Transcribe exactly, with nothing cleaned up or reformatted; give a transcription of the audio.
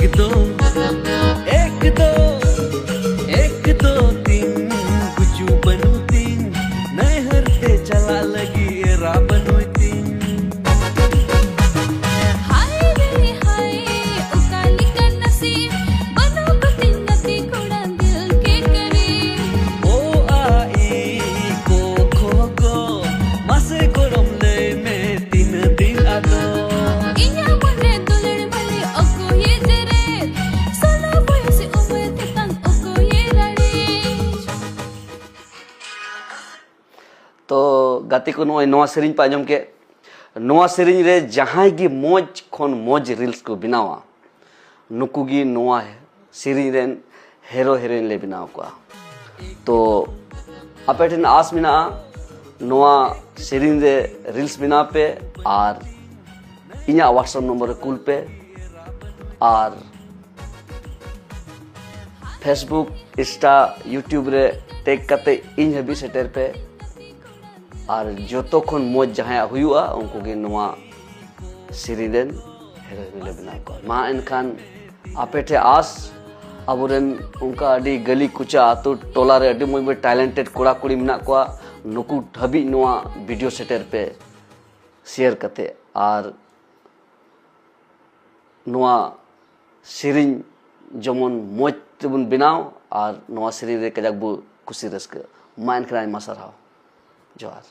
ᱮᱠ ᱫᱚ, ᱮᱠ ᱫᱚ, ᱮᱠ ᱫᱚ ᱛᱤᱧ ᱜᱩᱡᱩ ᱵᱟᱹᱱᱩ ᱛᱤᱧ, ᱱᱟᱹᱭᱦᱟᱹᱨ ᱛᱮ ᱪᱟᱞᱟᱜ ᱞᱟᱹᱜᱤᱫ ᱮᱨᱟ ᱵᱟᱹᱱᱩᱭ ᱛᱤᱧ᱾ ᱦᱟᱭ ᱨᱮ ᱦᱟᱭ, ᱚᱠᱟ ᱞᱮᱠᱟᱱ ᱱᱟᱥᱤᱵ, ᱵᱟᱹᱱᱩ ᱠᱚᱛᱤᱧ ᱜᱟᱛᱮ ᱠᱚᱲᱟ ᱫᱤᱞ ᱠᱮ ᱠᱟᱨᱤᱵ᱾ ᱳ ᱟ ᱤ ᱠᱚ ᱠᱷᱚ ᱜᱚ, ᱢᱟᱥᱮ ᱜᱚᱲᱚᱢ ᱞᱟᱹᱭ ᱢᱮ ᱛᱤᱱᱟᱹᱜ ᱫᱤᱱ ᱟᱫᱚ? ᱤᱧᱟᱹᱜ ᱢᱚᱱᱮ ᱫᱩᱞᱟᱹᱲ ᱢᱟᱹᱞᱤ ᱚᱠᱚᱭᱮ ᱡᱮᱨᱮᱫ, ᱥᱳᱞᱳ ᱵᱚᱭᱚᱥ ᱩᱢᱮᱨ ᱛᱮᱛᱟᱝ ᱚᱠᱚᱭᱮ ᱨᱟᱲᱮᱫ᱾ ᱛᱚ ᱜᱟᱛᱮ ᱠᱚ, ᱱᱚᱜᱼᱚᱭ ᱱᱚᱣᱟ ᱥᱮᱨᱮᱧ ᱯᱮ ᱟᱸᱡᱚᱢ ᱠᱮᱫ᱾ ᱱᱚᱣᱟ ᱥᱮᱨᱮᱧ ᱨᱮ ᱡᱟᱦᱟᱸᱭ ᱜᱮ ᱢᱚᱡᱽ ᱠᱷᱚᱱ ᱢᱚᱡᱽ ᱨᱤᱞᱥ ᱠᱚ ᱵᱮᱱᱟᱣᱟ, ᱱᱩᱠᱩ ᱜᱮ ᱱᱚᱣᱟ ᱥᱮᱨᱮᱧ ᱨᱮᱱ ᱦᱮᱨᱳ ᱦᱮᱨᱳᱭᱤᱱ ᱞᱮ ᱵᱮᱱᱟᱣ ᱠᱚᱣᱟ᱾ ᱛᱚ ᱟᱯᱮ ᱴᱷᱮᱱ ᱟᱥ ᱢᱮᱱᱟᱜᱼᱟ, ᱱᱚᱣᱟ ᱥᱮᱨᱮᱧ ᱨᱮ ᱨᱤᱞᱥ ᱵᱮᱱᱟᱣ ᱯᱮ ᱟᱨ ᱤᱧᱟᱹᱜ WhatsApp ᱱᱚᱢᱵᱚᱨ ᱨᱮ ᱠᱩᱞ ᱯᱮ᱾ ᱟᱨ Facebook, Insta, YouTube ᱨᱮ ᱴᱮᱜᱽ ᱠᱟᱛᱮ ᱤᱧ ᱦᱟᱹᱵᱤᱡ ᱥᱮᱴᱮᱨ ᱯᱮ᱾ ᱟᱨ ᱡᱚᱛᱚ ᱠᱷᱚᱱ ᱢᱚᱡᱽ ᱡᱟᱦᱟᱸᱭᱟᱜ ᱦᱩᱭᱩᱜᱼᱟ, ᱩᱱᱠᱩ ᱜᱮ ᱱᱚᱣᱟ ᱥᱮᱨᱮᱧ ᱨᱮᱱ ᱦᱮᱨᱳ ᱦᱮᱨᱳᱭᱤᱱ ᱞᱮ ᱵᱮᱱᱟᱣ ᱠᱚᱣᱟ᱾ ᱢᱟ ᱮᱱᱠᱷᱟᱱ ᱟᱯᱮ ᱴᱷᱮᱱ ᱟᱥ, ᱟᱵᱚᱨᱮᱱ ᱚᱱᱠᱟ ᱟᱹᱰᱤ ᱜᱟᱹᱞᱤ ᱠᱩᱪᱟ ᱟᱹᱛᱩ ᱴᱚᱞᱟ ᱨᱮ ᱟᱹᱰᱤ ᱢᱚᱡᱽ ᱢᱚᱡᱽ ᱴᱮᱞᱮᱱᱴᱮᱰ ᱠᱚᱲᱟ ᱠᱩᱲᱤ ᱢᱮᱱᱟᱜ ᱠᱚᱣᱟ, ᱱᱩᱠᱩ ᱦᱟᱹᱵᱤᱡ ᱱᱚᱣᱟ ᱵᱷᱤᱰᱤᱭᱳ ᱥᱮᱴᱮᱨ ᱯᱮ, ᱥᱮᱭᱟᱨ ᱠᱟᱛᱮ᱾ ᱟᱨ ᱱᱚᱣᱟ ᱥᱮᱨᱮᱧ ᱡᱮᱢᱚᱱ ᱢᱚᱡᱽ ᱛᱮᱵᱚᱱ ᱵᱮᱱᱟᱣ ᱟᱨ ᱱᱚᱣᱟ ᱥᱮᱨᱮᱧ ᱨᱮ ᱠᱟᱡᱟᱠ ᱵᱚ ᱠᱩᱥᱤ ᱨᱟᱹᱥᱠᱟᱹ᱾ ᱢᱟ ᱮᱱᱠᱷᱟᱱ ᱟᱭᱢᱟ ᱥᱟᱨᱦᱟᱣ᱾ ᱡᱚᱦᱟᱨ᱾